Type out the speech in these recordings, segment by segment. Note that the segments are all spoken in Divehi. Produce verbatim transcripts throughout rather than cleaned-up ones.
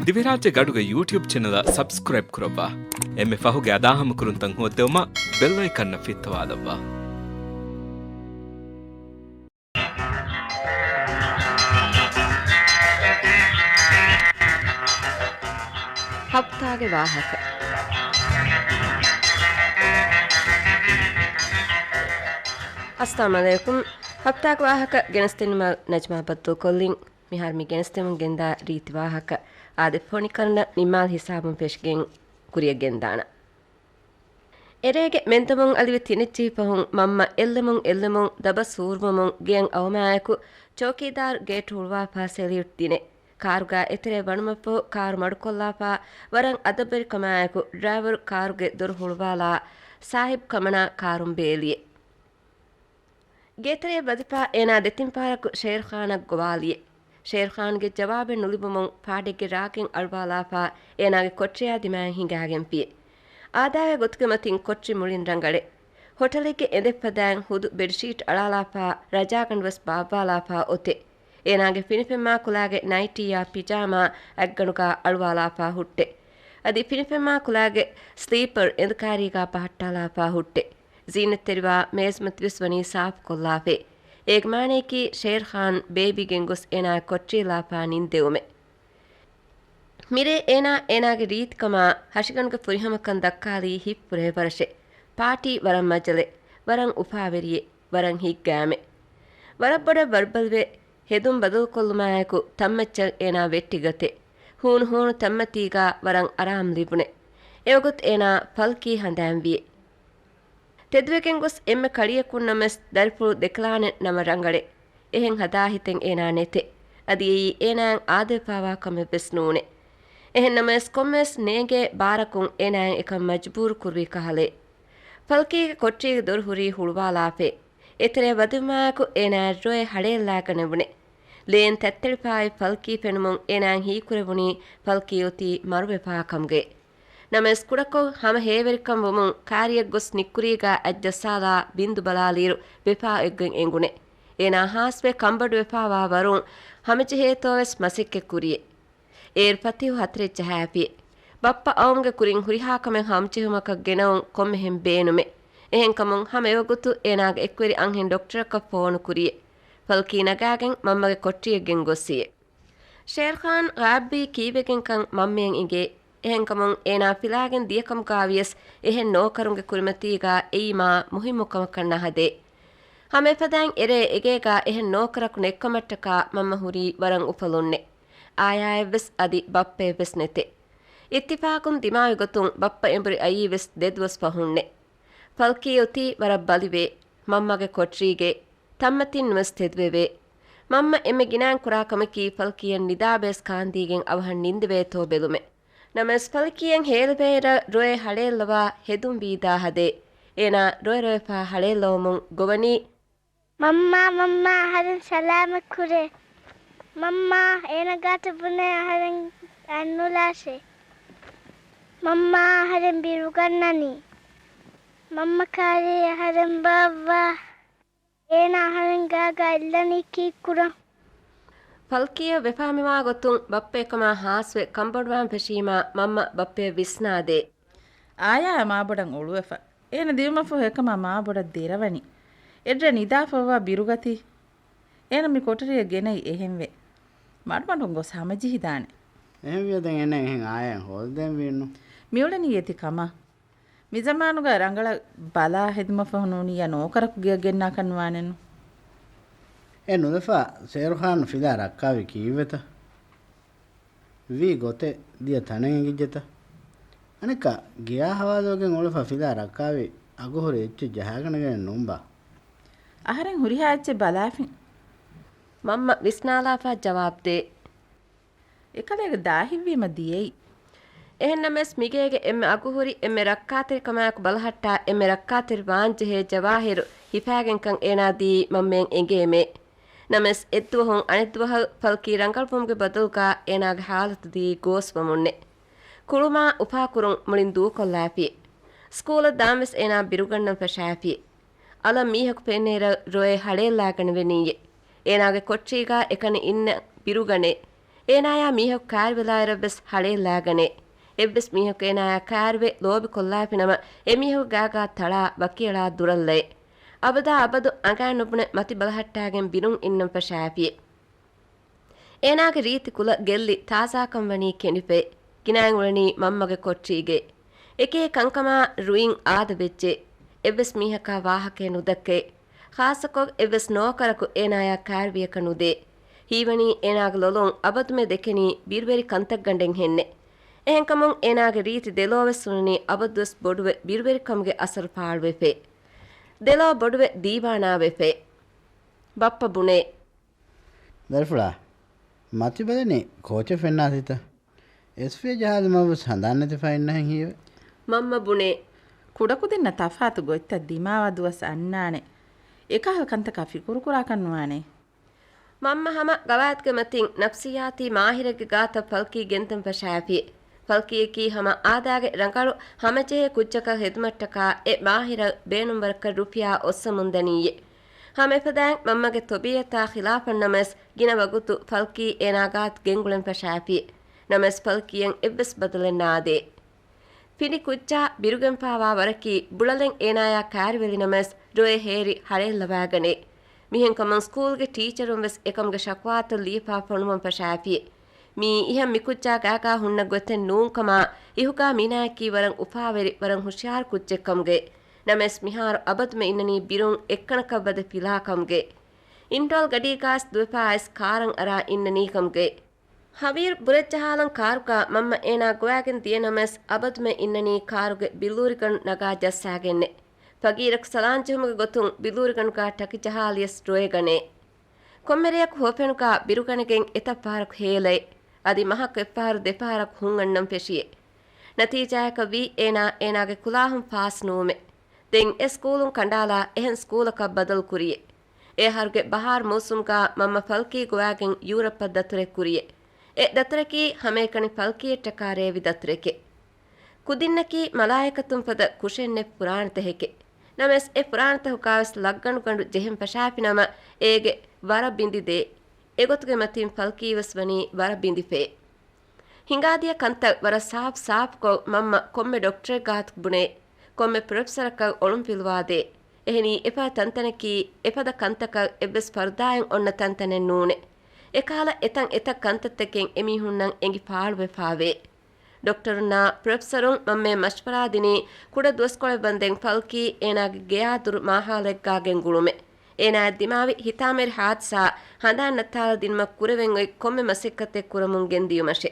ދިވެހިރާއްޖެ ގަޑުގެ ޔޫޓިއުބް ޗެނަލަށް ސަބްސްކްރައިބް ކުރައްވާ. އެންމެ ފަހުގެ އަދާހަމަކުރުންތައް ހޯއްދެވުމަށް ބެލް އައިކަންއަށް ފިއްތަވާލައްވާ. ހަފްތާގެ ވާހަކަ. އައްސަލާމު ޢަލައިކުމް. ހަފްތާގެ ވާހަކަ ގެނެސްދިނުމަށް ނަޖްމާ ބައްދަލުކޮށްލިން. މިހާރު މި ގެނެސްދެމުން ގެންދާ ރީތި ވާހަކަ އާދެ ފޮނިކަންނަށް ނިންމާލި ހިސާބުން ފެށިގެން ކުރިއަށް ގެންދާނަން. އެރޭގެ މެންދަމުން އަލިވެ ތިނެއްޗިހި ފަހުން މަންމަ އެއްލެމުން އެއްލެމުން ދަބަސް ހޫރުވަމުން ގެއަށް އައުމާއެކު، ޗޯކީދާރު ގޭޓް ހުޅުވާފާ ސެލިއުޓް ދިނެ. ކާރުގާ އެތެރޭ ވަނުމަށްފަހު ކާރު މަޑުކޮށްލާފާ، ވަރަށް އަދަބުވެރިކަމާއެކު ޑްރައިވަރު ކާރުގެ ދޮރު ހުޅުވާލާ، ސާހިބް ކަމަނާ ކާރުން ބޭލިއެ. ގޭތެރެއަށް ވަދެފާ އޭނާ ދެތިން ފަހަރަކު ޝޭރުޚާނަށް ގޮވާލިއެ. ޝޭރުޚާންގެ ޖަވާބެއް ނުލިބުމުން ފާޑެއްގެ ރާގެއް އަޅުވާލާފާ އޭނާގެ ކޮޓަރިއާ ދިމާއަށް ހިނގާގެންފިއެ. އާދައިގެ ގޮތުގެ މަތިން ކޮޓަރި މުޅިން ރަނގަޅެ. ހޮޓަލެއްގެ އެނދެއްފަދައިން ހުދު ބެޑްޝީޓް އަޅާލާފާ ރަޖާގަނޑުވެސް ބާއްވާލާފާ އޮތެ. އޭނާގެ ފިނިފެންމާ ކުލާގެ ނައިޓީއާ ޕިޖާމާ އަތްގަނޑުގާ އަޅުވާލާފާ ހުއްޓެ. އަދި ފިނިފެންމާ ކުލާގެ ސްލީޕަރ އެނދުކާރީގާ ބަހައްޓާލާފާ ހުއްޓެ. ޒީނަތްތެރިވާ މޭޒުމަތިވެސް ވަނީ ސާފުކޮށްލާފައި. އޭގެ މާނަޔަކީ ޝޭރްޚާން ބޭބީގެން ގޮސް އޭނާ ކޮޓަރިއަށް ލާފާ ނިންދެވުމެއް. މިރޭ އޭނާ އޭނާގެ ރީތިކަމާ ހަށިގަނޑުގެ ފުރިހަމަކަން ދައްކާލީ ހިތްފުރޭ ވަރަށެއް. ޕާޓީ ވަރަށް މަޖަލެއް، ވަރަށް އުފާވެރިއެއް، ވަރަށް ހިތްގައިމެއް. ވަރަށް ބޮޑަށް ވަރުބަލިވެ، ހެދުން ބަދަލުކޮށްލުމާއެކު ތަންމައްޗަށް އޭނާ ވެއްޓިގަތެ. ހޫނު ހޫނު ތަންމަތީގާ ވަރަށް އަރާމް ލިބުނެ. އެވަގުތު އޭނާ ފަލްކީ ހަނދާންވިއެ. ތެދުވެގެން ގޮސް އެންމެ ކަޅިޔަކުން ނަމަވެސް ދަރިފުޅު ދެކެލާނެ ނަމަ ރަނގަޅެ. އެހެން ހަދާ ހިތެއް އޭނާ ނެތެ. އަދި އެއީ އޭނާއަށް އާދަވެފާވާ ކަމެއްވެސް ނޫނެ. އެހެން ނަމަވެސް ކޮންމެވެސް ނޭނގޭ ބާރަކުން އޭނާއަށް އެކަން މަޖުބޫރު ކުރުވީ ކަހަލައެއް. ފަލްކީގެ ކޮޓަރީގެ ދޮރު ހުރީ ހުޅުވާލާފައި. އެތެރެއަށް ވަދެވުމާއެކު އޭނާއަށް ރޮއެ ހަޅޭއްލާގަނެވުނެ. ލޭން ތަތްތެޅިފާއި ފަލްކީ ފެނުމުން އޭނާއަށް ހީކުރެވުނީ ފަލްކީ އޮތީ މަރުވެފާ ކަމުގައި. ނަމަވެސް ކުޑަކޮށް ހަމަ ހޭވެރިކަން ވުމުން ކާރިއަށް ގޮސް ނިއްކުރީގާ އަތް ޖައްސާލާ ބިންދު ބަލާލިއިރު ވެފާ އޮތްގޮތް އެނގުނެ. އޭނާ ހާސްވެ ކަންބޮޑުވެފާވާ ވަރުން ހަމަޖެހޭތޯވެސް މަސައްކަތް ކުރިއެ. އޭރު ފަތިހު ހަތަރެއް ޖަހާފިއެ. ބައްޕަ އައުމުގެ ކުރިން ހުރިހާ ކަމެއް ހަމަޖެހުމަކަށް ގެނައުން ކޮންމެހެން ބޭނުމެއް. އެހެންކަމުން ހަމަ އެވަގުތު އޭނާގެ އެކުވެރި އަންހެން ޑޮކްޓަރަކަށް ފޯނު ކުރިއެ. ފަލްކީ ނަގާގެން މަންމަގެ ކޮޓަރިއަށް ގެންގޮއްސިއެ. ޝޭރްޚާން ޣާއިބްވީ ކީއްވެގެންކަން މަންމައަށް އެނގޭ. އެހެންކަމުން އޭނާ ފިލާގެން ދިޔަކަމުގާވިޔަސް އެހެން ނޯކަރުންގެ ކުރިމަތީގާ އެއީ މާ މުހިއްމު ކަމަކަށް ނަހަދޭ. ހަމައެފަދައިން އެރޭ އެގޭގާ އެހެން ނޯކަރަކު ނެއްކަމަށްޓަކާ މަންމަ ހުރީ ވަރަށް އުފަލުންނެ. އާޔާއެއްވެސް އަދި ބައްޕައެއްވެސް ނެތެ. އިއްތިފާޤުން ދިމާވި ގޮތުން ބައްޕަ އެނބުރި އައީވެސް ދެދުވަސް ފަހުންނެ. ފަލްކީ އޮތީ ވަރަށް ބަލިވޭ. މަންމަގެ ކޮޓަރީގެ ތަންމަތިންނުވެސް ތެދުވެވޭ. މަންމަ އެންމެ ގިނައިން ކުރާ ކަމަކީ ފަލްކީއަށް ނިދާބޭސް ކާންދީގެން އަވަހަށް ނިންދެވޭތޯ ބެލުމެއް. ނަމަވެސް ފަލްކީއަށް ހޭލިބޭއިރަށް ރޮއެ ހަޅޭއްލަވާ ހެދުން ވީދާ ހަދޭ. އޭނާ ރޮއެ ރޮއެފާ ހަޅޭއްލަވަމުން ގޮވަނީ. މަންމާ، މަންމާ، އަހަރެން ސަލާމަތް ކުރޭ. މަންމާ، އޭނަ ގާތަށް ބުނޭ އަހަރެން އަންނުލާށޭ. މަންމާ، އަހަރެން ބިރުގަންނަނީ. މަންމަ ކާރީ އަހަރެން ބާއްވާ. އޭނާ އަހަރެން ގާގާ އެއްލަނީ ކީއްކުރަން؟ ފަލްކީއަށް ވެފާމިވާ ގޮތުން ބައްޕަ އެކަމާ ހާސްވެ ކަންބޮޑުވާން ފެށީމާ މަންމަ ބައްޕަޔަށް ވިސްނާދޭ. އާޔާ މާބޮޑަށް އުޅުވެފަ. އޭނަ ދިއުމަށްފަހު އެކަމާ މާބޮޑަށް ދެރަވަނީ. އެއްރަށް ނިދާފައްވާ ބިރުގަތީ. އޭނަ މި ކޮޓަރިއަށް ގެނައީ އެހެންވެ. މަޑުމަޑުން ގޮސް ހަމަޖެހިދާނެ. އެހެންވިޔަ ދެން އޭނަ އެހެން އާޔާއަށް ހޯދަދޭން ވީނު. މިއުޅެނީ އޭތި ކަމަށް. މިޒަމާނުގަ ރަނގަޅަށް ބަލާ ހެދުމަށްފަހު ނޫނިއްޔާ ނޯކަރަކު ގެއަށް ގެންނާކަށް ނުވާނެއްނު. އެ ނުލަފާ ޝޭރުޚާން ފިލާ ރައްކާވީ ކީއްވެތަ؟ ވީ ގޮތެއް ދިޔަ ތަނެއް އެނގިއްޖެތަ؟ އަނެއްކާ ގެއާ ހަވާލުވެގެން އުޅެފަ ފިލާ ރައްކާވީ އަގުހުރި އެއްޗެއް ޖަހާގަނެގެނެއް ނޫންބާ؟ އަހަރެން ހުރިހާ އެއްޗެއް ބަލާފިން. މަންމަ ވިސްނާލާފާ ޖަވާބުދޭ. އެކަލޭގެ ދާހިތްވީމަ ދިޔައީ. އެހެންނަމަވެސް މިގޭގެ އެންމެ އަގުހުރި، އެންމެ ރައްކާތެރިކަމާއެކު ބަލަހައްޓާ، އެންމެ ރައްކާތެރި ވާންޖެހޭ ޖަވާހިރު ހިފާގެންކަން އޭނާ ދިޔީ މަންމައަށް އެނގޭމޭ. ނަމަވެސް އެއްދުވަހުން އަނެއްދުވަހަށް ފަލްކީ ރަނގަޅުވުމުގެ ބަދަލުގާ އޭނާގެ ހާލަތު ދިޔީ ގޯސްވަމުންނެ. ކުޅުމާ އުފާކުރުން މުޅިން ދޫކޮށްލާފި. ސްކޫލަށް ދާންވެސް އޭނާ ބިރުގަންނަން ފަށާފި. އަލަށް މީހަކު ފެންނައިރަށް ރޮއެ ހަޅޭއްލާގަނެވެނީއޭ. އޭނާގެ ކޮޓަރީގާ އެކަނި އިންނަ ބިރުގަނެ. އޭނާޔާ މީހަކު ކާރިވެލާއިރަށްވެސް ހަޅޭއްލާގަނޭ. އެއްވެސް މީހަކު އޭނާޔާ ކާރިވެ ލޯބިކޮށްލާފިނަމަ، އެމީހަކު ގާގާ ތަޅާ ވަކިއަޅާ ދުރަށްލައޭ. އަބަދާ އަބަދު އަނގައިން ނުބުނެ މަތި ބަލަހައްޓާގެން ބިރުން އިންނަން ފަށާފި. އޭނާގެ ރީތި ކުލަ ގެއްލި ތާޒާކަން ވަނީ ކެނޑިފައި. ގިނައިން އުޅެނީ މަންމަގެ ކޮޓަރީގައި. އެކޭ ކަންކަމާ ރުއިން އާދަ ވެއްޖެ. އެއްވެސް މީހަކާ ވާހަކައެއް ނުދައްކައި. ޚާއްޞަކޮށް އެއްވެސް ނޯކަރަކު އޭނާޔާ ކާރިވިޔަކަށް ނުދޭ. ހީވަނީ އޭނާގެ ލޮލުން އަބަދުމެ ދެކެނީ ބިރުވެރި ކަންތައްގަނޑެއްހެންނެއް. އެހެންކަމުން އޭނާގެ ރީތި ދެލޯވެސް ހުންނަނީ އަބަދުވެސް ބޮޑުވެ ބިރުވެރިކަމުގެ އަސަރު ފާޅުވެފައި. ދެލޯ ބޮޑުވެ ދީވާނާވެފައި. ބައްޕަ ބުނޭ. ދަރިފުޅާ، މަތިބަލަނީ ކޯޗެއް ފެންނާތީތަ؟ އެސްފޭ ޖަހާލުމަށްވެސް ހަނދާން ނެތިފަ އިންނަހެން ހީވެ. މަންމަ ބުނޭ. ކުޑަކުދިންނަށް ތަފާތު ގޮތްތައް ދިމާވާ ދުވަސް އަންނާނެ. އެކަހަލަ ކަންތަކާ ފިކުރުކުރާކަށް ނުވާނެ. މަންމަ ހަމަ ގަވާއިދުގެ މަތިން ނަފްސިއްޔާތީ މާހިރެއްގެ ގާތަށް ފަލްކީ ގެންދަން ފަށާފި. ފަލްކީއަކީ ހަމަ އާދާގެ ރަނގަޅު ހަމަޖެހޭ ކުއްޖަކަށް ހެދުމަށްޓަކާ އެ މާހިރަށް ބޭނުންވަރަކަށް ރުފިޔާ އޮއްސަމުންދަނީއޭ. ހަމައެފަދައިން މަންމަގެ ތޮބީއަތާ ޚިލާފަށް ނަމަވެސް ގިނަ ވަގުތު ފަލްކީ އޭނާ ގާތު ގެންގުޅެން ފަށާފި. ނަމަވެސް ފަލްކީއަށް އެއްވެސް ބަދަލެއް ނާދޭ. ފިނި ކުއްޖާ ބިރުގެންފާވާ ވަރަކީ ބުޅަލެއް އޭނާޔާ ކާރިވެލި ނަމަވެސް ރޮއެ ހޭރި ހަޅޭއްލަވާގަނޭ. މިހެންކަމުން ސްކޫލްގެ ޓީޗަރުން ވެސް އެކަމުގެ ޝަކުވާތައް ލިޔެފާ ފޮނުވަން ފަށާފި. މީ އިހަށް މިކުއްޖާ ގާގާ ހުންނަ ގޮތެއް ނޫންކަމާ، އިހުގާ މީނާޔަކީ ވަރަށް އުފާވެރި، ވަރަށް ހުޝިޔާރު ކުއްޖެއްކަމުގައި. ނަމަވެސް މިހާރު އަބަދުމެ އިންނަނީ ބިރުން އެއްކަނަކަށް ވަދެ ފިލާކަމުގައި. އިންޓޯލް ގަޑީގާސް ދުވެފާއިސް ކާރަށް އަރާ އިންނަނީކަމުގައި. ހަވީރު ބުރައްޖަހާލަން ކާރުގާ މަންމަ އޭނާ ގޮވާގެން ދިޔަ ނަމަވެސް އަބަދުމެ އިންނަނީ ކާރުގެ ބިއްލޫރިގަނޑު ނަގާ ޖައްސާގެންނެ. ފަގީރަކު ސަލާންޖެހުމުގެ ގޮތުން ބިއްލޫރިގަނޑުގާ ޓަކި ޖަހާލިޔަސް ރޮއެގަނޭ. ކޮންމެ ރެޔަކު ހުވަފެނުގާ ބިރުގަނެގެން އެތައް ފަހަރަކު ހޭލައޭ. އަދި މަހަކު އެއްފަހަރު ދެފަހަރަކު ހުން އަންނަން ފެށިއޭ. ނަތީޖާޔަކަށް ވީ އޭނާ އޭނާގެ ކުލާހުން ފާސް ނުވުމެ. ދެން އެ ސްކޫލުން ކަނޑާލާ އެހެން ސްކޫލަކަށް ބަދަލު ކުރިއޭ. އެ އަހަރުގެ ބަހާރު މޫސުމްގާ މަންމަ ފަލްކީ ގޮވާގެން ޔޫރަޕަށް ދަތުރެއް ކުރިއޭ. އެ ދަތުރަކީ ހަމައެކަނި ފަލްކީއަށްޓަކާ ރޭވި ދަތުރެކޭ. ކުދިންނަކީ މަލާއިކަތުން ފަދަ ކުށެއްނެތް ފުރާނަތަކެކޭ. ނަމަވެސް އެ ފުރާނަތަކުގާވެސް ލައްގަނޑުގަނޑު ޖެހެން ފަށާފިނަމަ އޭގެ ވަރަށް ބިނދި ދޭ. އެގޮތުގެ މަތިން ފަލްކީވެސް ވަނީ ވަރަށް ބިނދިފައޭ. ހިނގާދިޔަ ކަންތައް ވަރަށް ސާފް ސާފްކޮށް މަންމަ ކޮންމެ ޑޮކްޓަރެއް ގާތު ބުނޭ، ކޮންމެ ޕްރޮފެސަރަކަށް އޮޅުންފިލުވާދޭ. އެހެނީ އެފަދަ ތަންތަނަކީ އެފަދަ ކަންތަކަށް އެއްވެސް ފަރުދާއެއް އޮންނަ ތަންތަނެއް ނޫނޭ. އެކަހަލަ އެތަން އެތައް ކަންތައްތަކެއް އެމީހުންނަށް އެނގި ފާޅުވެފާވޭ. ޑޮކްޓަރުންނާ ޕްރޮފެސަރުން މަންމައެއް މަޝްވަރާ ދިނީ ކުޑަ ދުވަސްކޮޅެއް ވަންދެން ފަލްކީ އޭނާގެ ގެޔާ ދުރު މާހާލެއްގާ ގެންގުޅުމެ. އޭނާއަށް ދިމާވި ހިތާމަވެރި ހާދިސާ ހަނދާން ނައްތާލަދިނުމަށް ކުރެވެން އޮތް ކޮންމެ މަސައްކަތެއް ކުރަމުން ގެންދިޔުމަށެ.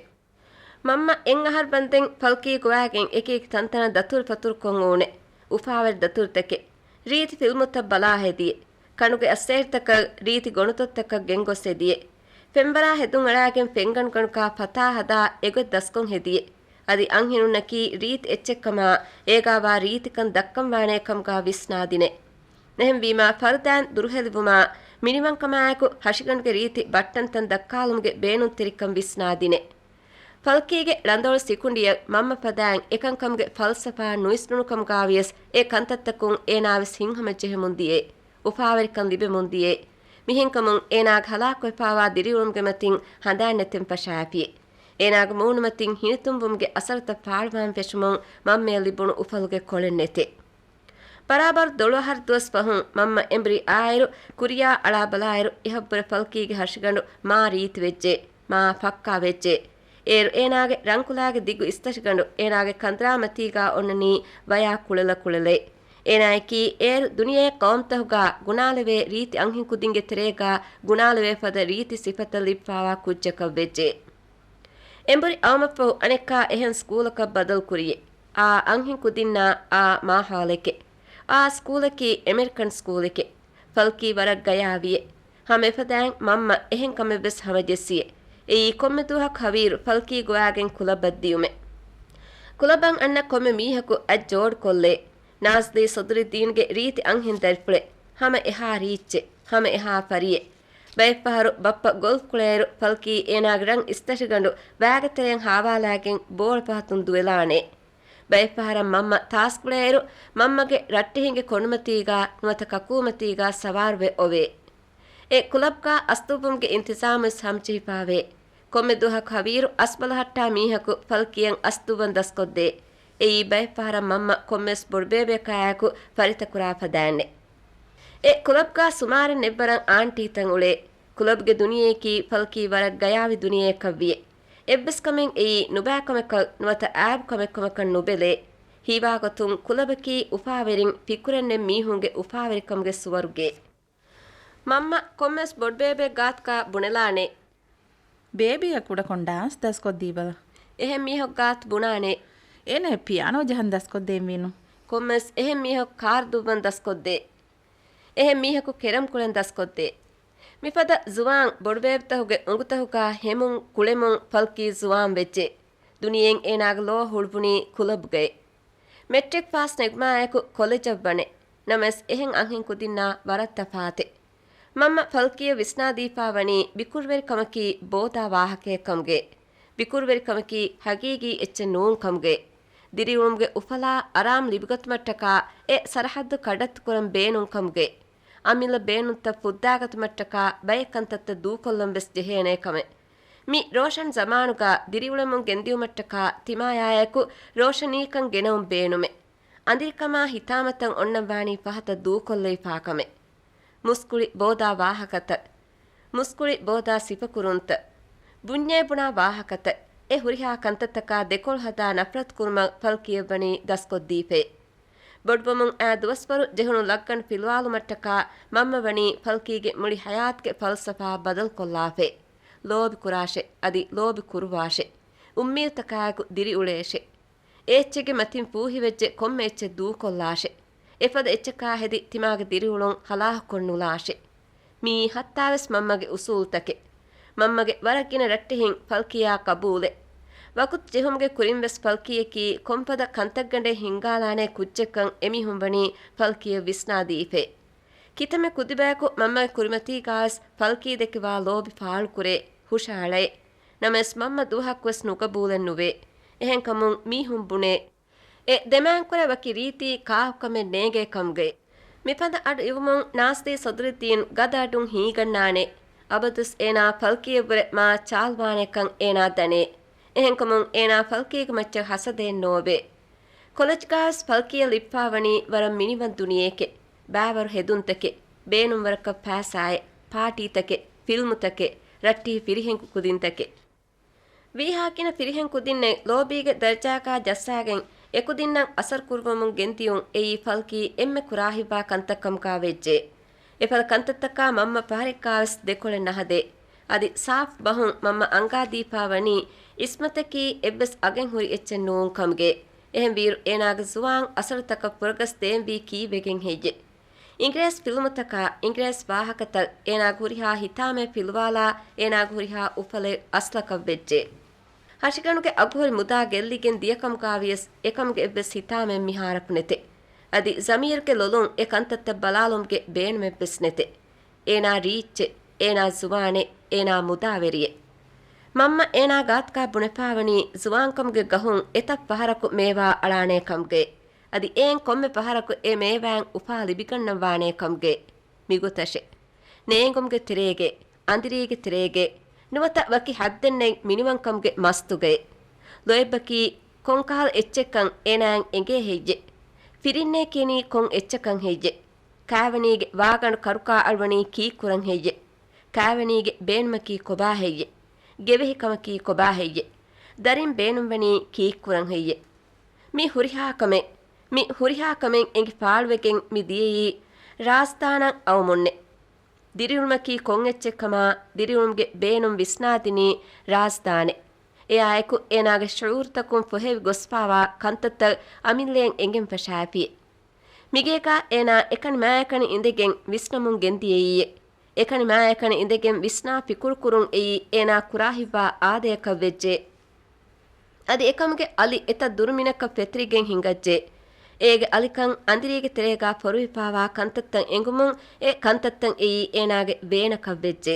މަންމަ އެއް އަހަރު ވަންދެން ފަލްކީ ގޮވާގެން އެކިއެކި ތަންތަނަށް ދަތުރު ފަތުރުކޮށް އޫނެ. އުފާވެރި ދަތުރުތަކެއް. ރީތި ފިލްމުތައް ބަލާ ހެދިއެ. ކަނޑުގެ އައްސޭރިތަކަށް ރީތި ގޮނޑުތޮއްތަކަށް ގެންގޮސް އެދިއެ. ފެންވަރާ ހެދުން އަޅާގެން ފެންގަނޑުގަނޑުކާ ފަތާ ހަދާ އެގޮތް ދަސްކޮށް ހެދިއެ. އަދި އަންހެނުންނަކީ ރީތި އެއްޗެއްކަމާ، އޭގާވާ ރީތިކަން ދައްކަންވާނޭ ކަމުގާ ވިސްނާދިނެ. އެހެންވީމާ، ފަރުދާއިން ދުރުހެލިވުމާ، މިނިވަންކަމާއެކު ހަށިގަނޑުގެ ރީތި ބައްޓަންތައް ދައްކާލުމުގެ ބޭނުންތެރިކަން ވިސްނާދިނެ. ފަލްކީގެ ޅަނދަޅު ސިކުނޑިއަށް މަންމަ ފަދައިން އެކަންކަމުގެ ފަލްސަފާ ނުވިސްނުނުކަމުގާވިޔަސް އެ ކަންތައްތަކުން އޭނާވެސް ހިތްހަމަޖެހެމުން ދިޔައެ. އުފާވެރިކަން ލިބެމުން ދިޔައެ. މިހެންކަމުން އޭނާގެ ހަލާކުވެފާވާ ދިރިއުޅުމުގެ މަތިން ހަނދާން ނެތެން ފަށާފިއެ. އޭނާގެ މޫނުމަތިން ހިނިތުންވުމުގެ އަސަރުތައް ފާޅުވާން ފެށުމުން މަންމަޔަށް ލިބުނު އުފަލުގެ ކޮޅެއް ނެތެ. ބަރާބަރު ދޮޅު އަހަރު ދުވަސް ފަހުން މަންމަ އެނބުރި އާއިރު، ކުރިޔާ އަޅާ ބަލާއިރު، އެހަށްވުރެ ފަލްކީގެ ހަށިގަނޑު މާ ރީތިވެއްޖެ، މާ ފައްކާވެއްޖެ. އޭރު އޭނާގެ ރަންކުލާގެ ދިގު އިސްތަށިގަނޑު އޭނާގެ ކަނދުރާމަތީގާ އޮންނަނީ ވަޔާ ކުޅެލަ ކުޅެލައި. އޭނާއަކީ އޭރު ދުނިޔެ ޤައުމުތަކުގާ ގުނާލެވޭ ރީތި އަންހެން ކުދިންގެ ތެރޭގާ ގުނާލެވޭ ފަދަ ރީތި ސިފަތައް ލިބިފާވާ ކުއްޖަކަށް ވެއްޖެ. އެނބުރި އައުމަށްފަހު އަނެއްކާ އެހެން ސްކޫލަކަށް ބަދަލު ކުރިއެ. އާ އަންހެން ކުދިންނާ އާ މާހާލެކެ. އާ ސްކޫލަކީ އެމެރިކަން ސްކޫލެކެ. ފަލްކީ ވަރަށް ގަޔާވިއެ. ހަމަ އެފަދައިން މަންމަ އެހެން ކަމެއްވެސް ހަމަޖެއްސިއެ. އެއީ ކޮންމެ ދުވަހަކު ހަވީރު ފަލްކީ ގޮވާގެން ކުލަބަށް ދިޔުމެ. ކުލަބަށް އަންނަ ކޮންމެ މީހަކު އަތް ޖޯޑުކޮށްލޭ. ނާޒްލީ ސޮދުރިއްދީންގެ ރީތި އަންހެން ދަރިފުޅެއް. ހަމަ އެހާ ރީއްޗެއް. ހަމަ އެހާ ފަރިއެއް. ބައެއްފަހަރު ބައްޕަ ގޮލްފް ކުޅޭއިރު ފަލްކީ އޭނާގެ ރަން އިސްތަށިގަނޑު ވާގެ ތެރެއިން ހާވާލާގެން ބޯޅަ ފަހަތުން ދުވެލާނެ. ބައެއްފަހަރަށް މަންމަ ތާސް ކުޅޭއިރު މަންމަގެ ރައްޓެހިންގެ ކޮނޑުމަތީގާ ނުވަތަ ކަކޫމަތީގާ ސަވާރުވެ އޮވޭ. އެ ކުލަބްގާ އަސްތުއްވުމުގެ އިންތިޒާމުވެސް ހަމަޖެހިފާވޭ. ކޮންމެ ދުވަހަކު ހަވީރު އަސްބަލަހައްޓާ މީހަކު ފަލްކީއަށް އަސް ދުއްވަން ދަސްކޮށްދޭ. އެއީ ބައެއް ފަހަރަށް މަންމަ ކޮންމެވެސް ބޮޑުބޭބެއަކާއެކު ފަރިތަކުރާ ފަދައިންނޭ. އެ ކުލަބްގާ ސުމާރެއް ނެތްވަރަށް އާންޓީތައް އުޅޭ. ކުލަބްގެ ދުނިޔެއަކީ ފަލްކީ ވަރަށް ގަޔާވި ދުނިޔެއަކަށްވިއެ. އެއްވެސް ކަމެއް އެއީ ނުބައިކަމަކަށް ނުވަތަ އާއިބުކަމެއްކަމަކަށް ނުބެލޭ. ހީވާގޮތުން ކުލަބަކީ އުފާވެރިން ފިކުރެއްނެތް މީހުންގެ އުފާވެރިކަމުގެ ސުވަރުގެ. މަންމަ ކޮންމެވެސް ބޮޑުބޭބެއެއް ގާތުގާ ބުނެލާނެ. ބޭބީއަށް ކުޑަކޮށް ޑާންސް ދަސްކޮށްދީބަލަ. އެހެން މީހަކު ގާތު ބުނާނެ. އޭނަ ޕިއާނޯ ޖަހަން ދަސްކޮށްދޭންވީނު. ކޮންމެވެސް އެހެން މީހަކު ކާރު ދުއްވަން ދަސްކޮށްދޭ. އެހެން މީހަކު ކެރަމް ކުޅެން ދަސްކޮށްދޭ. މިފަދަ ޒުވާން ބޮޑުބޭބެތަކުގެ އުނގުތަކުގާ ހެމުން ކުޅެމުން ފަލްކީ ޒުވާން ވެއްޖެ. ދުނިޔެއިން އޭނާގެ ލޯ ހުޅުވުނީ ކުލަބްގައި. މެޓްރިކް ފާސް ނެގުމާއެކު ކޮލެޖަށް ވަނެ. ނަމަވެސް އެހެން އަންހެން ކުދިންނާ ވަރަށް ތަފާތެ. މަންމަ ފަލްކީއަށް ވިސްނާދީފާ ވަނީ ބިކުރުވެރިކަމަކީ ބޯދާ ވާހަކައެއް ކަމުގެ. ބިކުރުވެރިކަމަކީ ހަގީގީ އެއްޗެއް ނޫން ކަމުގެ. ދިރިއުޅުމުގެ އުފަލާ އަރާމް ލިބިގަތުމަށްޓަކާ އެ ސަރަހައްދު ކަޑައްތުކުރަން ބޭނުން ކަމުގެ. އަމިއްލަ ބޭނުންތައް ފުއްދާގަތުމަށްޓަކާ ބައެއް ކަންތައްތައް ދޫކޮށްލަން ވެސް ޖެހޭނެ ކަމެއް. މި ރޯޝަން ޒަމާނުގަ ދިރިއުޅެމުން ގެންދިއުމަށްޓަކާ ތިމާޔާއެކު ރޯޝަނީކަން ގެނައުން ބޭނުމެއް. އަނދިރިކަމާ ހިތާމަތައް އޮންނަން ވާނީ ފަހަތަށް ދޫކޮށްލެވިފާ ކަމެއް. މުސްކުޅި ބޯދާ ވާހަކަތައް، މުސްކުޅި ބޯދާ ސިފަކުރުންތައް، ބުންޏޭ ބުނާ ވާހަކަތައް، އެ ހުރިހާ ކަންތައްތަކާ ދެކޮޅު ހަދާ ނަފްރަތު ކުރުމަށް ފަލްކީއަށް ވަނީ ދަސްކޮށްދީފައި. ބޮޑުވަމުން އައި ދުވަސްވަރު ޖެހުނު ލައްގަނޑު ފިލުވާލުމަށްޓަކާ މަންމަ ވަނީ ފަލްކީގެ މުޅި ހަޔާތުގެ ފަލްސަފާ ބަދަލުކޮށްލާފައި. ލޯބި ކުރާށެ، އަދި ލޯބި ކުރުވާށެ. އުއްމީދުތަކާއެކު ދިރިއުޅޭށެ. އެ އެއްޗެއްގެ މަތިން ފޫހިވެއްޖެ ކޮންމެ އެއްޗެއް ދޫކޮށްލާށެ. އެފަދަ އެއްޗަކާ ހެދި ތިމާގެ ދިރިއުޅުން ހަލާކުކޮށް ނުލާށެ. މިއީ ހައްތާވެސް މަންމަގެ އުސޫލުތަކެއް. މަންމަގެ ވަރަށް ގިނަ ރައްޓެހިން ފަލްކީއާ ޤަބޫލެއް. ވަގުތު ޖެހުމުގެ ކުރިން ވެސް ފަލްކީއަކީ ކޮންފަދަ ކަންތައްގަނޑެއް ހިންގާލާނޭ ކުއްޖެއްކަން އެމީހުން ވަނީ ފަލްކީއަށް ވިސްނާދީފައި. ކިތަންމެ ކުދިބަޔަކު މަންމަގެ ކުރިމަތީގާވެސް ފަލްކީ ދެކެވާ ލޯބި ފާޅުކުރޭ، ހުށަހަޅައޭ. ނަމަވެސް މަންމަ ދުވަހަކުވެސް ނުގަބޫލެއް ނުވޭ. އެހެންކަމުން މީހުން ބުނޭ، އެ ދެމާތްކުރެ ވަކި ރީތި ކާކުކަމެއް ނޭނގޭ ކަމުގައި. މިފަދަ އަޑު އިވުމުން ނާސްދީ ސޮދުރުއްދީން ގަދަ އަޑުން ހީގަންނާނެ. އަބަދުވެސް އޭނާ ފަލްކީއަށްވުރެ މާ ޗާލުވާނެކަން އޭނާ ދަނޭ. އެހެންކަމުން އޭނާ ފަލްކީގެ މައްޗަށް ހަސަދައެއް ނޯވޭ. ކޮލެޖްގާވެސް ފަލްކީއަށް ލިބިފާވަނީ ވަރަށް މިނިވަން ދުނިޔެއެކޭ. ބައިވަރު ހެދުންތަކެއް، ބޭނުންވަރަކަށް ފައިސާއެއް، ޕާޓީތަކެއް، ފިލްމުތަކެއް، ރައްޓެހި ފިރިހެން ކުދިންތަކެއް. ވީހާ ގިނަ ފިރިހެން ކުދިންނެއް ލޯބީގެ ދަރަޖާގާ ޖައްސާގެން އެކުދިންނަށް އަސަރު ކުރުވަމުން ގެންދިޔުން އެއީ ފަލްކީ އެންމެ ކުރާހިތްވާ ކަންތައް ކަމުގާ ވެއްޖެ. އެފަދަ ކަންތައްތަކާ މަންމަ ފަހަރެއްގާވެސް ދެކޮޅެއް ނަހަދޭ. އަދި ސާފް ބަހުން މަންމަ އަންގާދީފާ ވަނީ އިސްމަތަކީ އެއްވެސް އަގެއް ހުރި އެއްޗެއް ނޫން ކަމުގެ. އެހެންވީއިރު އޭނާގެ ޒުވާން އަސަރުތަކަށް ފުރަގަސް ދޭންވީ ކީއްވެގެން ހެއްޔެ؟ އިނގިރޭސި ފިލްމުތަކާ، އިނގިރޭސި ވާހަކަތައް އޭނާގެ ހުރިހާ ހިތާމައެއް ފިލުވާލާ، އޭނާގެ ހުރިހާ އުފަލެއް އަސްލަކަށް ވެއްޖެ. ހަށިގަނޑުގެ އަގުހުރި މުދާ ގެއްލިގެން ދިޔަކަމުގާވިޔަސް އެކަމުގެ އެއްވެސް ހިތާމައެއް މިހާރަކު ނެތެ. އަދި ޒަމީރުގެ ލޮލުން އެ ކަންތައްތައް ބަލާލުމުގެ ބޭނުމެއްވެސް ނެތެ. އޭނާ ރީއްޗެއް، އޭނާ ޒުވާނެއް، އޭނާ މުދާވެރިއެއް. މަންމަ އޭނާ ގާތުގާ ބުނެފާވަނީ ޒުވާންކަމުގެ ގަހުން އެތައް ފަހަރަކު މޭވާ އަޅާނޭ ކަމުގެ. އަދި އެއިން ކޮންމެ ފަހަރަކު އެ މޭވާއިން އުފާ ލިބިގަންނަން ވާނޭ ކަމުގެ. މިގޮތަށެ. ނޭނގުމުގެ ތެރޭގެ، އަނދިރީގެ ތެރޭގެ، ނުވަތަ ވަކި ހައްދެއްނެތް މިނިވަންކަމުގެ މަސްތުގައެ. ލޯތްބަކީ ކޮންކަހަލަ އެއްޗެއްކަން އޭނާއަށް އެނގޭ ހެއްޔެ؟ ފިރިންނޭ ކިޔަނީ ކޮން އެއްޗަކަން ހެއްޔެ؟ ކާވެނީގެ ވާގަނޑު ކަރުކާ އަޅުވަނީ ކީއްކުރަން ހެއްޔެ؟ ކާވެނީގެ ބޭނުމަކީ ކޮބާ ހެއްޔެ؟ ގެވެހިކަމަކީ ކޮބާ ހެއްޔެ؟ ދަރިން ބޭނުންވަނީ ކީއްކުރަން ހެއްޔެ؟ މި ހުރިހާ ކަމެއް، މި ހުރިހާ ކަމެއް އެނގި ފާޅުވެގެން މި ދިޔައީ ރާޒްދާނަށް އައުމުންނެ. ދިރިއުޅުމަކީ ކޮން އެއްޗެއްކަމާ، ދިރިއުޅުމުގެ ބޭނުން ވިސްނާދިނީ ރާޒްދާނެ. އެއާއެކު އޭނާގެ ޝުޢޫރުތަކުން ފޮހެވި ގޮސްފާވާ ކަންތައްތައް އަމިއްލައަށް އެނގެން ފަށާފިއެ. މިގޭގާ އޭނާ އެކަނި މާއެކަނި އިނދެގެން ވިސްނަމުން ގެންދިޔައީއެ. އެކަނި މާއެކަނި އިނދެގެން ވިސްނާ ފިކުރުކުރުން އެއީ އޭނާ ކުރާހިތްވާ އާދަޔަކަށް ވެއްޖެ. އަދި އެކަމުގެ އަލި އެތައް ދުރުމިނަކަށް ފެތުރިގެން ހިނގައްޖެ. އޭގެ އަލިކަން އަނދިރީގެ ތެރޭގާ ފޮރުވިފާވާ ކަންތައްތައް އެނގުމުން އެ ކަންތައްތައް އެއީ އޭނާގެ ވޭނަކަށް ވެއްޖެ.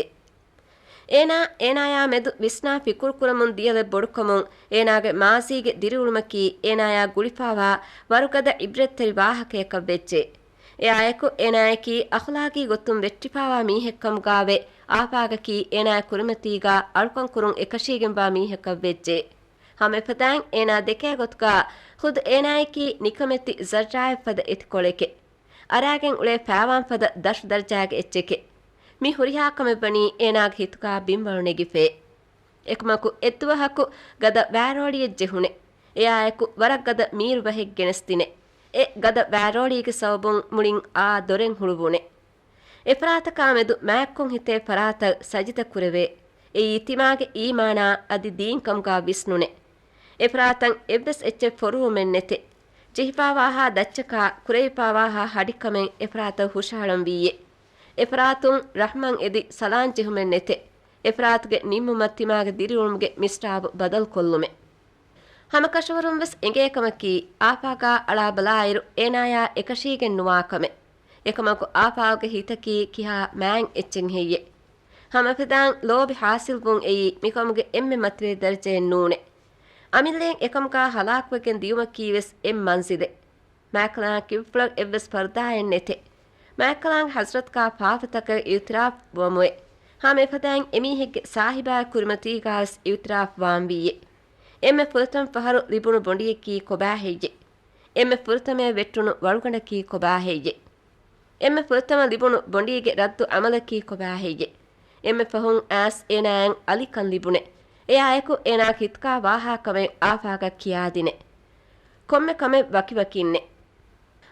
އޭނާ، އޭނާޔާ މެދު ވިސްނާ ފިކުރުކުރަމުން ދިޔަލެއް ބޮޑުކަމުން އޭނާގެ މާޒީގެ ދިރިއުޅުމަކީ އޭނާޔާ ގުޅިފާވާ ވަރުގަދަ އިބްރަތްތެރި ވާހަކަޔަކަށް ވެއްޖެ. އެއާއެކު އޭނާއަކީ އަޚުލާގީ ގޮތުން ވެއްޓިފާވާ މީހެއްކަމުގާވެ، އާފާގަކީ އޭނާގެ ކުރިމަތީގާ އަޅުކަން ކުރުން އެކަށީގެންވާ މީހަކަށް ވެއްޖެ. ހަމައެފަދައިން އޭނާ ދެކޭ ގޮތުގާ ޚުދު އޭނާއަކީ ނިކަމެތި ޒައްރާއެއް ފަދަ އެތިކޮޅެކޭ. އަރާގެން އުޅޭ ފާވާން ފަދަ ދަށު ދަރަޖާގެ އެއްޗެކޭ. މި ހުރިހާ ކަމެއްވަނީ އޭނާގެ ހިތުގާ ބިންވަޅު ނެގިފޭ. އެކަމަކު އެއްދުވަހަކު ގަދަ ވާރޯޅިއެއް ޖެހުނެ. އެއާއެކު ވަރަށް ގަދަ މީރު ބަހެއް ގެނެސްދިނެ. އެ ގަދަ ވާރޯޅީގެ ސަބަބުން މުޅިން އާ ދޮރެއް ހުޅުވުނެ. އެފަރާތަކާމެދު މާތްކޮށް ހިތޭ ފަރާތަށް ސަޖިދަ ކުރެވޭ. އެއީ ތިމާގެ އީމާނާ އަދި ދީންކަމުގާ ވިސްނުނެ. އެފަރާތަށް އެއްވެސް އެއްޗެއް ފޮރުވުމެއް ނެތެ. ޖެހިފާވާހާ ދައްޗަކާ، ކުރެވިފާވާހާ ހަޑިކަމެއް އެފަރާތަށް ހުށަހަޅަން ވީއެ. އެފަރާތުން ރަޙްމަތް އެދި ސަލާން ޖެހުމެއް ނެތެ. އެފަރާތުގެ ނިންމުމަށް ތިމާގެ ދިރިއުޅުމުގެ މިސްރާބު ބަދަލުކޮށްލުމެއް. ހަމަކަށަވަރުން ވެސް އެނގޭ ކަމަކީ، އާފާގާ އަޅާ ބަލާއިރު އޭނާޔާ އެކަށީގެން ނުވާ ކަމެއް. އެކަމަކު އާފާގެ ހިތަކީ ކިހާ މާތް އެއްޗެއް ހެއްޔެ؟ ހަމައެފަދައިން ލޯބި ހާސިލްވުން އެއީ މިކަމުގެ އެންމެ މަތިވެރި ދަރަޖައެއް ނޫނެ. އަމިއްލައިން އެކަމުގާ ހަލާކުވެގެން ދިޔުމަކީ ވެސް އެއް މަންޒިލެއް. މާތްކަލާނގެ ކިބަފުޅަށް އެއްވެސް ފަރުދާއެއް ނެތެ. މާތްކަލާނގެ ޙަޟްރަތުގާ ފާފަތަކަށް އިޢުތިރާފު ވަމުވެ. ހަމައެފަދައިން އެމީހެއްގެ ސާހިބާގެ ކުރިމަތީގާވެސް އިޢުތިރާފު ވާންވީއޭ. އެންމެ ފުރަތަމަ ފަހަރު ލިބުނު ބޮނޑިއަކީ ކޮބާ ހެއްޔޭ؟ އެންމެ ފުރަތަމަޔަށް ވެއްޓުނު ވަޅުގަނޑަކީ ކޮބާ ހެއްޔޭ؟ އެންމެ ފުރަތަމަ ލިބުނު ބޮނޑީގެ ރައްދު ޢަމަލަކީ ކޮބާ ހެއްޔޭ؟ އެންމެ ފަހުން އައިސް އޭނާއަށް އަލިކަން ލިބުނެ. އެއާއެކު އޭނާގެ ހިތުގާ ވާހާ ކަމެއް އާފާގަށް ކިޔާދިނެ. ކޮންމެ ކަމެއް ވަކިވަކިންނެ.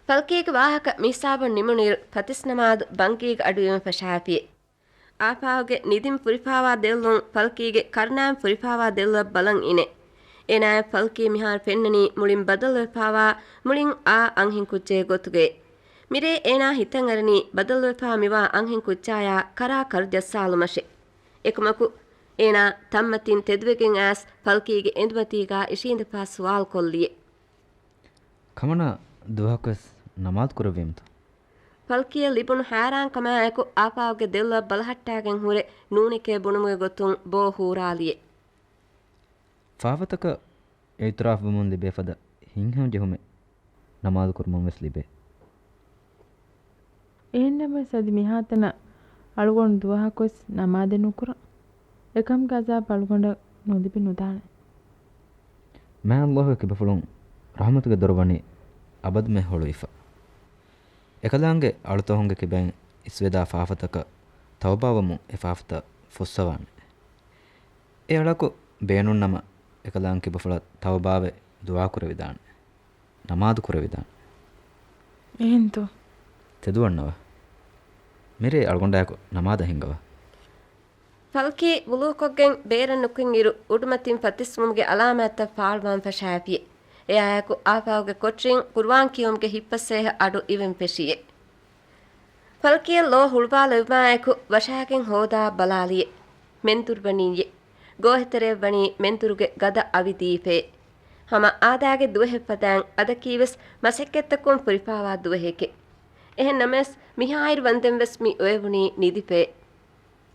ފަލްކީގެ ވާހަކަ މިހިސާބަށް ނިމުނުއިރު ފަތިސް ނަމާދު ބަންގީގަ އަޑުއިވެން ފަށާފިއެ. އާފާގެ ނިދިން ފުރިފާވާ ދެއްލުން ފަލްކީގެ ކަރުނާން ފުރިފާވާ ދެއްލަށް ބަލަން އިނެ. އޭނާޔަށް ފަލްކީ މިހާރު ފެންނަނީ މުޅިން ބަދަލުވެފާވާ، މުޅިން އާ އަންހެން ކުއްޖެއް ގޮތުގައި. މިރޭ އޭނާ ހިތަށް އަރަނީ ބަދަލުވެފާ މިވާ އަންހެން ކުއްޖާޔާ ކަރާ ކަރު ޖައްސާލުމަށެ. އެކަމަކު، އޭނާ ތަންމަތިން ތެދުވެގެން އައިސް ފަލްކީގެ އެނދުމަތީގާ އިށީނދެފާ ސުވާލު ކޮށްލިއެ. ކަމަނާ ދުވަހަކުވެސް ނަމާދު ކުރެއްވީމަތަ؟ ފަލްކީއަށް ލިބުނު ހައިރާންކަމާއެކު އާފާގެ ދެއްލަށް ބަލަހައްޓާގެން ހުރެ ނޫނެކޭ ބުނުމުގެ ގޮތުން ބޯ ހޫރާލިއެ. ފާފަތަކަށް އިޢުތިރާފުވުމުން ލިބޭ ފަދަ ހިތްހަމަޖެހުމެއް ނަމާދު ކުރުމުން ވެސް ލިބޭ. އެހެންނަމަވެސް އަދި މިހާތަނަށް އަޅުގަނޑު ދުވަހަކުވެސް ނަމާދެއް ނުކުރަން. އެކަމުގެ އަޒާބު އަޅުގަނޑަށް ނުލިބި ނުދާނެ. މާތް ﷲ ގެ ކިބަފުޅުން ރަޙްމަތުގެ ދޮރު ވަނީ އަބަދުމެ ހޮޅުވިފަ. އެކަލާނގެ އަޅުތަހުންގެ ކިބައިން އިސްވެދާ ފާފަތަކަށް ތައުބާވަމުން އެ ފާފަތައް ފުއްސަވާނެ. އެ އަޅަކު ބޭނުންނަމަ އެކަލާނގެ ކިބަފުޅަށް ތައުބާވެ ދުޢާ ކުރެވިދާނެ. ނަމާދު ކުރެވިދާނެ. އެހެންތޯ؟ ތެދުވަންނަވާ. މިރޭ އަޅުގަނޑާއެކު ނަމާދަށް ހިންގަވާ. ފަލްކީ ވުޟޫކޮށްގެން ބޭރަށް ނުކުތް އިރު އުޑުމަތިން ފަތިސްވުމުގެ އަލާމާތްތައް ފާޅުވާން ފަށާފިއެ. އެއާއެކު އާފާގެ ކޮޓަރިން ޤުރުއާން ކިޔުމުގެ ހިތްފަސޭހަ އަޑު އިވެން ފެށިއެ. ފަލްކީއަށް ލޯ ހުޅުވާލެވުމާއެކު ވަށާގެން ހޯދާ ބަލާލިއެ. މެންދުރު ވަނީއެ. ގޯހެތެރެއަށް ވަނީ މެންދުރުގެ ގަދަ އަވި ދީފައެ. ހަމަ އާދައިގެ ދުވަހެއް ފަދައިން އަދަކީވެސް މަސައްކަތްތަކުން ފުރިފާވާ ދުވަހެކެ. އެހެން ނަމަވެސް މިހާއިރު ވަންދެން ވެސް މި އޮވެވުނީ ނިދިފައެ.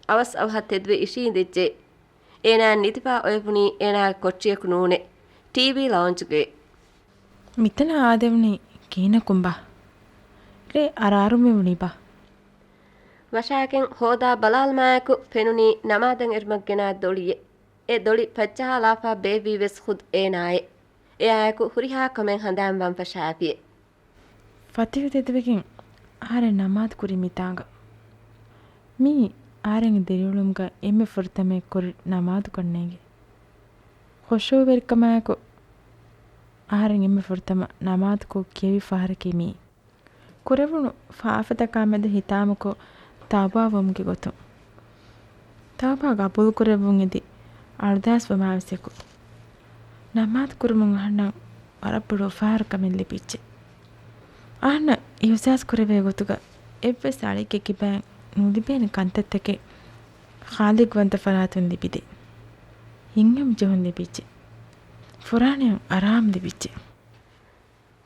އަވަސް އަވަހަށް ތެދުވެ އިށީނދެއްޖެ. އޭނާ ނިދިފާ އޮވެވުނީ އޭނާގެ ކޮޓަރިއަކު ނޫނެ، ޓީވީ ލައުންޖުގައި. މިތަނަށް އާދެވުނީ ކިހިނަކުންބާ؟ ރޭ އަރާރުންވެވުނީބާ؟ ވަށާގެން ހޯދާ ބަލާލުމާއެކު ފެނުނީ ނަމާދަށް އެރުމަށް ގެނާ ދޮޅިއެއް. އެ ދޮޅި ފައްޖަހާލާފާ ބޭއްވީ ވެސް ޚުދު އޭނާއެ. އެއާއެކު ހުރިހާ ކަމެއް ހަނދާންވާން ފަށާފިއެ. ފަތިހު ތެދުވެގެން އަހަރެން ނަމާދު ކުރީ މިތާނގަ. މީ އަހަރެންގެ ދިރިއުޅުމުގަ އެންމެ ފުރަތަމަ ކުރި ނަމާދުކަން ނޭނގެ. ޚުޝޫޢުވެރިކަމާއެކު އަހަރެން އެންމެ ފުރަތަމަ ނަމާދުކޮށް ކެވި ފަހަރަކީ މީ. ކުރެވުނު ފާފަތަކާމެދު ހިތާމަކޮށް ތައުބާވުމުގެ ގޮތުން. ތައުބާ ގަބޫލުކުރެއްވުން އެދި އަޅުދާސްވަމާވެސް އެކު، ނަމާދު ކުރުމުން އަހަންނަށް ވަރަށް ބޮޑު އުފާވެރިކަމެއް ލިބިއްޖެ. އަހަންނަށް އިހުސާސް ކުރެވޭ ގޮތުގަ އެއްވެސް އަޅެއްގެ ކިބައިން ނުލިބޭނެ ކަންތައްތަކެއް ޚާލިގްވަންތަ ފަރާތުން ލިބިދޭ. ހިތްހަމަޖެހުން ލިބިއްޖެ. ފުރާނަޔަށް އަރާމް ލިބިއްޖެ.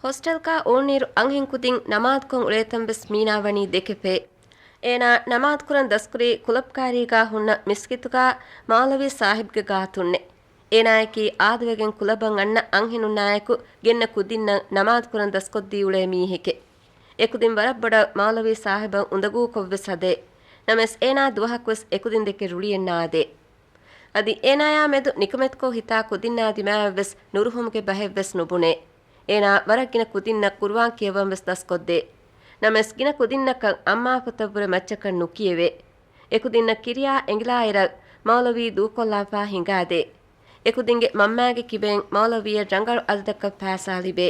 ހޮސްޓެލްގާ އުޅުނުއިރު އަންހެން ކުދިން ނަމާދުކޮށް އުޅޭތަން ވެސް މީނާ ވަނީ ދެކެފޭ. އޭނާ ނަމާދުކުރަން ދަސްކުރީ ކުލަބް ކާރީގާ ހުންނަ މިސްކިތުގާ މައުލަވީ ސާހިބްގެ ގާތުންނެ. އޭނާއަކީ އާދަވެގެން ކުލަބަށް އަންނަ އަންހެނުންނާއެކު ގެންނަ ކުދިންނަށް ނަމާދުކުރަން ދަސްކޮށްދީ އުޅޭ މީހެކެ. އެކުދިން ވަރަށް ބޮޑަށް މައުލަވީ ސާހިބަށް އުނދަގޫކޮށްވެސް ހަދޭ. ނަމަވެސް އޭނާ ދުވަހަކުވެސް އެކުދިން ދެކެ ރުޅިއެއް ނާދޭ. އަދި އޭނާޔާ މެދު ނިކަމެތިކޮށް ހިތާ ކުދިންނާ ދިމާއަށްވެސް ނުރުހުމުގެ ބަހެއްވެސް ނުބުނޭ. އޭނާ ވަރަށް ގިނަ ކުދިންނަށް ޤުރުއާން ކިޔަވަން ވެސް ދަސްކޮށްދޭ. ނަމަވެސް ގިނަ ކުދިންނަކަށް އައްމާފަތަށްވުރެ މައްޗަކަށް ނުކިޔެވޭ. އެކުދިންނަށް ކިރިޔާ އެނގިލާއިރަށް މައުލަވީ ދޫކޮށްލާފާ ހިނގާދޭ. އެކުދިންގެ މަންމާގެ ކިބައިން މައުލަވީއަށް ރަނގަޅު އަދަދަކަށް ފައިސާ ލިބޭ.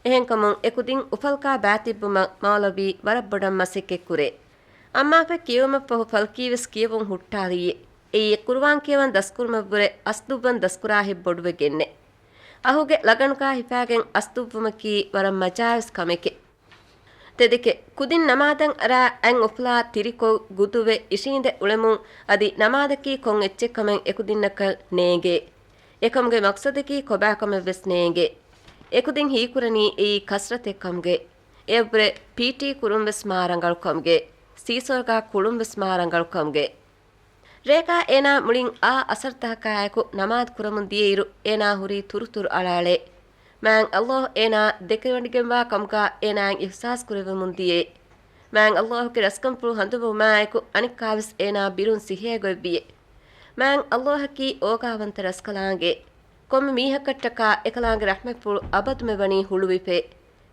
އެހެންކަމުން އެކުދިން އުފަލްކާ ބައިތިއްބުމަށް މައުލަވީ ވަރަށް ބޮޑަށް މަސައްކަތްކުރޭ. އައްމާފަ ކިޔެވުމަށްފަހު ފަލްކީވެސް ކިޔެވުން ހުއްޓާލިއްޔޭ. އެއީ ޤުރުއާން ކިޔަވަން ދަސްކުރުމަށްވުރެ އަސްލުއްވަން ދަސްކުރާހެއް ބޮޑުވެގެންނެއް. އަހުގެ ލަގަނުގާ ހިފާގެން އަސްލުއްވުމަކީ ވަރަށް މަޖާވެސް ކަމެކޭ. ތެދެކެ، ކުދިން ނަމާދަށް އަރާ އަތް އުފުލާ ތިރިކޮށް، ގުދުވެ، އިށީނދެ އުޅެމުން އަދި ނަމާދަކީ ކޮން އެއްޗެއް ކަމެއް އެކުދިންނަކަށް ނޭނގޭ. އެކަމުގެ މަޤްޞަދަކީ ކޮބާކަމެއްވެސް ނޭނގޭ. އެކުދިން ހީކުރަނީ އެއީ ކަސްރަތެއް ކަމުގައި. އެއަށްވުރެ ޕީޓީ ކުރުންވެސް މާ ރަނގަޅު ކަމުގައި. ސީސޯގާ ކުޅުންވެސް މާ ރަނގަޅު ކަމުގައި. ރޭގާ އޭނާ މުޅިން އާ އަސަރުތަކާއެކު ނަމާދު ކުރަމުން ދިޔައިރު، އޭނާ ހުރީ ތުރުތުރު އަޅާޅޭ. މާތް ﷲ އޭނާ ދެކެވަޑިގެންވާ ކަމުގާ އޭނާއަށް އިޙްސާސް ކުރެވެމުން ދިޔައޭ. މާތް ﷲ ގެ ރަސްކަންފުޅު ހަނދުމަވުމާއެކު، އަނެއްކާވެސް އޭނާ ބިރުން ސިހޭގޮތްވިއޭ. މާތް ﷲ އަކީ އޯގާވަންތަ ރަސްކަލާނގެ. ކޮންމެ މީހަކަށްޓަކާ އެކަލާނގެ ރަޙްމަތްފުޅު އަބަދުމެ ވަނީ ހުޅުވިފައޭ.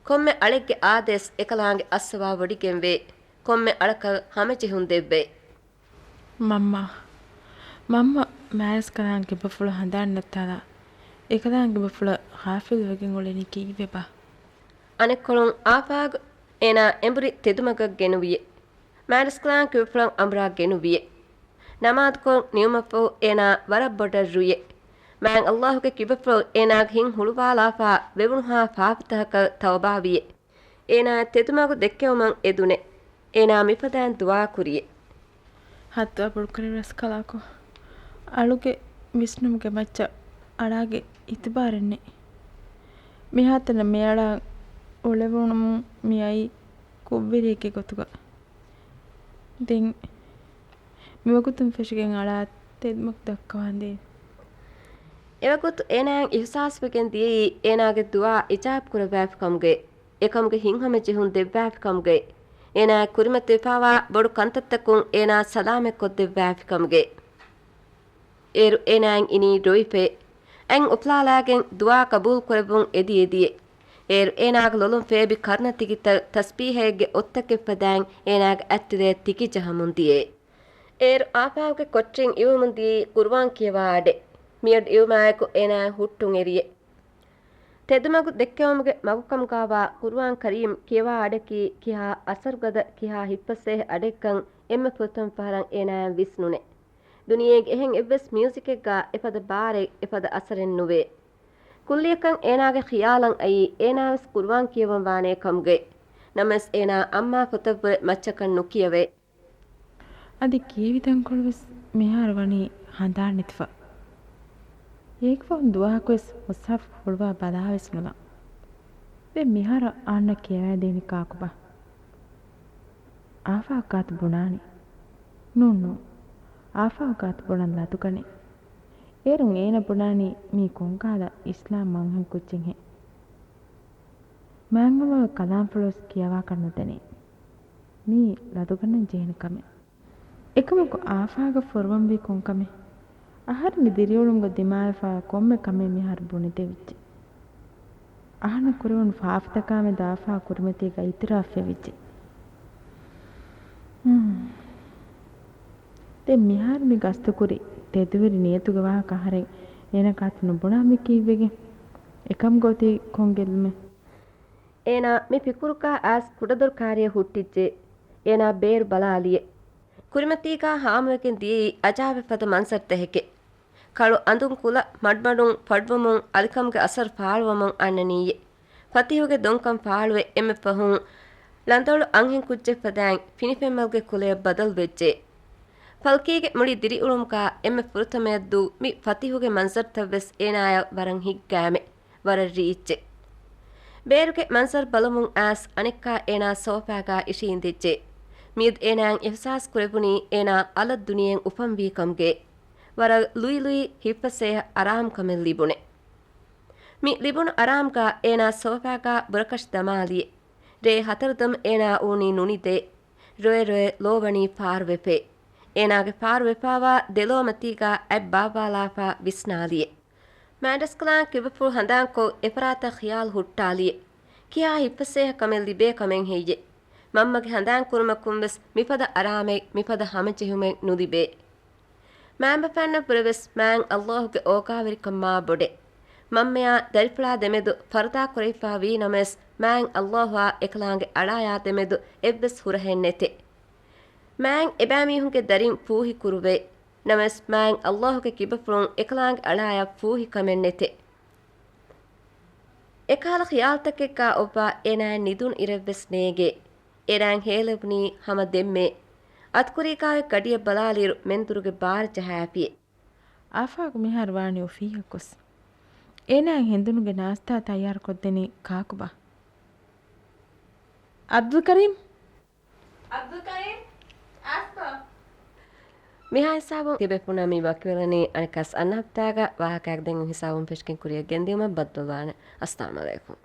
ކޮންމެ އަޅެއްގެ އާދަޔަސް އެކަލާނގެ އައްސަވާވޮޑިގެންވޭ. ކޮންމެ އަޅަކަށް ހަމަޖެހުން ދެއްވޭ. މަންމާ، މަންމަ މާރިސްކަލާނގެ ކިބަފުޅު ހަނދާން ނައްތާލާ، އެކަލާނގެ ކިބަފުޅަށް ޣާފިލުވެގެން އުޅެނީ ކީއްވެބާ؟ އަނެއްކޮޅުން އާފާގު އޭނާ އެނބުރި ތެދުމަގަށް ގެނުވިއޭ. މާރިސްކަލާނގެ ކިބަފުޅަށް އަނބުރާ ގެނުވިއޭ. ނަމާދުކޮށް ނިމުމަށްފަހު އޭނާ ވަރަށް ބޮޑަށް ރުއިއޭ. މާތް ﷲ ގެ ކިބަފުޅު އޭނާގެ ހިތް ހުޅުވާލާފާ ވެވުނުހާ ފާފަތަކަށް ތައުބާވިއޭ. އޭނާ ތެދުމަގު ދެއްކެވުމަށް އެދުނޭ. އޭނާ މިފަދައިން ދުޢާ ކުރިއޭ. ހައްދުވާ ބޮޑުކުރެއްވި ރަސްކަލާކޯ، އަޅުގެ ވިސްނުމުގެ މައްޗަށް އަޅާގެ އިތުބާރެއް ނެތް. މިހާތަނަށް މިއަޅާ އުޅެވުނުމުން މިއައީ ކުށްވެރިއެއްގެ ގޮތުގަ. ދެން މިވަގުތުން ފެށިގެން އަޅާ ތެދުމަގު ދައްކަވާނދޭ. އެވަގުތު އޭނާއަށް އިޙްސާސްވެގެން ދިޔައީ އޭނާގެ ދުޢާ އިޖާބަ ކުރައްވާފި ކަމުގައި. އެކަމުގެ ހިތްހަމަޖެހުން ދެއްވާފި ކަމުގައި. އޭނާއަށް ކުރިމަތިވެފާވާ ބޮޑު ކަންތައްތަކުން އޭނާ ސަލާމަތްކޮށްދެއްވާފި ކަމުގައި. އޭރު އޭނާއަށް އިނީ ރޮއިފައި. އަތް އުފުލާލާގެން ދުޢާ ޤަބޫލުކުރެއްވުން އެދި އެދިއޭ. އޭރު އޭނާގެ ލޮލުން ފޭބި ކަރުނަ ތިކިތައް ތަސްބީޙައެއްގެ އޮއްތަކެއް ފަދައިން އޭނާގެ އަތްތެރެއަށް ތިކި ޖަހަމުން ދިޔައޭ. އޭރު އާފާގުގެ ކޮޓަރިން އިވުމުން ދިޔައީ ޤުރުއާން ކިޔަވާ އަޑެއް. މިއަޑު އިވުމާއެކު އޭނާ ހުއްޓުން އެރިއޭ. ތެދުމަގު ދެއްކެވުމުގެ މަގުކަމުގާވާ ޤުރުއާން ކަރީމް ކިޔަވާ އަޑަކީ ކިހާ އަސަރުގަދަ، ކިހާ ހިތްފަސޭހަ އަޑެއްކަން އެންމެ ފުރަތަމަ ފަހަރަށް އޭނާއަށް ވިސްނުނޭ. ދުނިޔޭގެ އެހެން އެއްވެސް މިއުޒިކެއްގާ އެފަދަ ބާރެއް، އެފަދަ އަސަރެއް ނުވޭ. ކުއްލިއަކަށް އޭނާގެ ޚިޔާލަށް އައީ އޭނާވެސް ޤުރުއާން ކިޔަވަން ވާނޭ ކަމުގައި. ނަމަވެސް އޭނާ އައްމާ ފޮތަށްވުރެ މައްޗަކަށް ނުކިޔަވޭ. އަދި ކިޔެވި ތަންކޮޅުވެސް މިހާރު ވަނީ ހަނދާން ނެތިފަ. އޭގެފަހުން ދުވަހަކުވެސް މުޞްޙަފު ހުޅުވާ ބަލާވެސް ނުލާ. ދެން މިހާރު އަހަންނަށް ކިޔަވައިދޭނީ ކާކުބާ؟ އާފާގު ގާތު ބުނާނީ. ނޫން، ނޫން. އާފާގު ގާތު ބުނަން ލަދުގަނޭ. އޭރުން އޭނަ ބުނާނީ މީ ކޮންކަހަލަ އިސްލާމް އަންހެން ކުއްޖެއްހޭ. މާތް ﷲ ގެ ކަލާމްފުޅުވެސް ކިޔަވާކަށް ނުދެނީ. މީ ލަދުގަނެން ޖެހޭނެ ކަމެއް. އެކަމަކު އާފާގަށް ފުރުވަންވީ ކޮންކަމެއް؟ އަހަރެންގެ ދިރިއުޅުމުގަ ދިމާވެފާ ކޮންމެ ކަމެއް މިހާރު ބުނެދެވިއްޖެ. އަހަންނަށް ކުރެވުނު ފާފަތަކާމެދު އާފާ ކުރިމަތީގަ އިތުރާފްވެވިއްޖެ. ހުން. ދެން މިހާރު މި ގަސްތުކުރި ތެދުވެރި ނިޔަތުގެ ވާހަކަ އަހަރެން އޭނަ ގާތު ނުބުނާ މި ކީއްވެގެން؟ އެކަމުގަ އޮތީ ކޮން ގެއްލުމެއް؟ އޭނާ މި ފިކުރުގާ އައިސް ކުޑަދޮރު ކާރިއެއް ހުއްޓިއްޖެ. އޭނާ ބޭރު ބަލާލިއެ. ކުރިމަތީގާ ހާމަވެގެން ދިޔައީ އަޖާއިބެއް ފަދަ މަންޒަރުތަކެކެ. ކަޅު އަނދުން ކުލަ މަޑުމަޑުން ފަޑުވަމުން އަލިކަމުގެ އަސަރު ފާޅުވަމުން އަންނަނީއެ. ފަތިހުގެ ދޮންކަން ފާޅުވެ އެންމެ ފަހުން ޅަނދޮޅު އަންހެން ކުއްޖެއް ފަދައިން ފިނިފެންމަލްގެ ކުލަޔަށް ބަދަލުވެއްޖެ. ފަލްކީގެ މުޅި ދިރިއުޅުމުގާ އެންމެ ފުރަތަމަޔަށްދޫ މި ފަތިހުގެ މަންޒަރުތައްވެސް އޭނާޔަށް ވަރަށް ހިތްގައިމެ. ވަރަށް ރީއްޗެ. ބޭރުގެ މަންޒަރު ބަލަމުން އައިސް އަނެއްކާ އޭނާ ސޯފާގާ އިށީނދެއްޖެ. މިއަދު އޭނާއަށް އިހުސާސް ކުރެވުނީ އޭނާ އަލަށް ދުނިޔެއިން އުފަންވީ ކަމުގެ. ވަރަށް ލުއިލުއި ހިތްފަސޭހަ އަރާމްކަމެއް ލިބުނެ. މި ލިބުނު އަރާމްގާ އޭނާ ސޯފާގާ ބުރަކަށި ދަމާލިއެ. ރޭ ހަތަރު ދަމު އޭނާ އުޅުނީ ނުނިދޭ. ރޮއެ ރޮއެ ލޯ ވަނީ ފާރުވެފޭ. އޭނާގެ ފާރުވެފާވާ ދެލޯ މަތީގާ އަތް ބާއްވާލާފާ ވިސްނާލިއެ. މާނޑަސްކަލާނގެ ކިބަފުޅު ހަނދާންކޮށް އެފަރާތަށް ޚިޔާލު ހުއްޓާލިއެ. ކިހާ ހިތްފަސޭހަ ކަމެއް ލިބޭ ކަމެއް ހެއްޔެ؟ މަންމަގެ ހަނދާންކުރުމަކުން ވެސް މިފަދަ އަރާމެއް، މިފަދަ ހަމަޖެހުމެއް ނުލިބޭ. މާންބަފައިންނަށްވުރެ ވެސް މާތް ﷲ ގެ އޯގާވެރިކަން މާ ބޮޑޭ. މަންމަޔާ ދަރިފުޅާ ދެމެދު ފަރުދާ ކުރެވިފާ ވީ ނަމަވެސް، މާތް ﷲއާ އެކަލާނގެ އަޅާޔާ ދެމެދު އެއްވެސް ހުރަހެއް ނެތޭ. މާތް އެބައިމީހުންގެ ދަރިން ފޫހި ކުރުވޭ. ނަމަވެސް، މާތް ﷲ ގެ ކިބަފުޅުން އެކަލާނގެ އަޅާޔަށް ފޫހި ކަމެއް ނެތޭ. އެކަހަލަ ޚިޔާލުތަކެއްގާ އޮއްވާ އޭނާއަށް ނިދުނު އިރެއްވެސް ނޭގޭ. އޭނާއަށް ހޭލެވުނީ ހަމަ ދެންމޭ. އަތުކުރީގާ އޮތް ގަޑިއަށް ބަލާލިއިރު މެންދުރުގެ ބާރަށް ޖަހާފިއޭ. އާފާގު މިހާރު ވާނީ އޮފީހަކުވެސް. އޭނާއަށް ހެނދުނުގެ ނާސްތާ ތައްޔާރުކޮށްދެނީ ކާކުބާ؟ އަބްދުލް ކަރީމް؟ އަބްދުލް ކަރީމް؟ އާސްމާ؟ މިހާ ހިސާބުން ތިބޭފުޅުންނާ މި ވަކިވެލަނީ އަނެއްކާސް އަންނަ ހަފްތާގަ ވާހަކައަކަށް ދެން ހިސާބުން ފެށިގެން ކުރިއަށް ގެންދިއުމަށް ބައްދަލުވާނެ. އައްސަލާމް އަލައިކުމް.